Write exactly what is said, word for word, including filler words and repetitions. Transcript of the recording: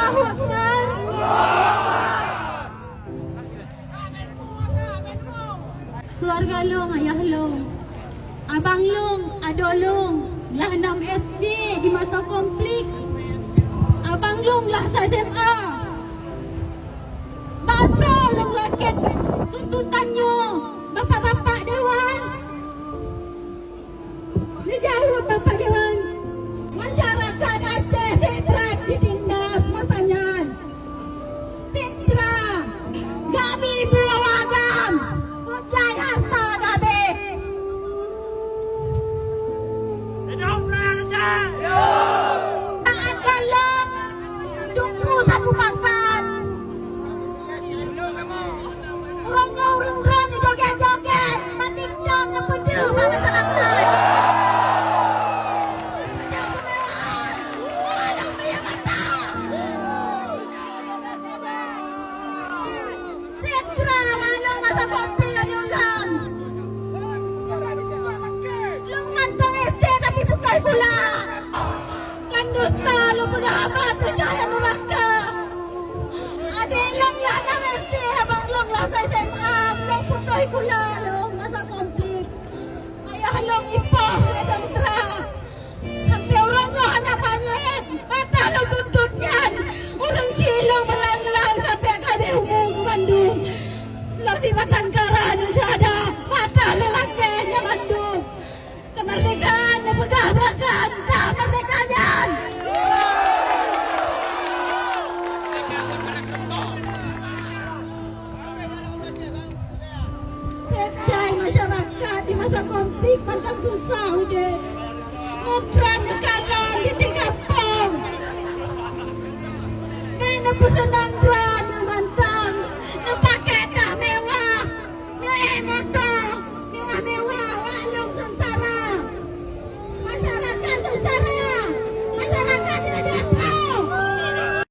Allahu Akbar. Keuluwarga lôn, ayah lôn, abang lôn, adoe lôn, lah nam S D di masa konflik. Abang lôn lah sa S M A. Bak soe lôn lakèe tuntutan nyoe, bapak-bapak dewan? Neujaweueb bapak dewan, masyarakat Aceh treb ditindas masa nyan. Treb, gami bu awak agam, kujai hareuta gabeh. Hidup rakyat Aceh! Taat dalam, tunggu sapu pakat. Uroe nyoe ureueng droeneuh joget-joget, bak TikTok neupeudeuh bak masyarakat. Treb cra maklum masa konflik laju lom. Lôn mantong S D tapi putôh sikula. Kan dusta lôn peugah haba teucahya neuraka. Adék lôn lah nam S D, abang lôn lah sa S M A, lôn putôh sikula lôn masa konflik. Ayah lôn ipoh lé teuntra. Sampoe uroe nyoe hana panyét, mata lôn tuntut nyan. Ureueng chik lôn meulang-lang sampoe ka habéh umu geuh bandum. Lôn di batang kara nyoe syuhada, mata lôn lakèe nyan bandum. Keumeurdekaan neupeugah beurakah, entah meurdeka nyan. Peucaya masyarakat di masa konflik mantong susah udép. Neutron neukalon di tingkat pom. Neupeuseunang droe mantong, neupakèe that mewah. Nyoe moto mewah-mewah, wak lôn seungsara. Masyarakat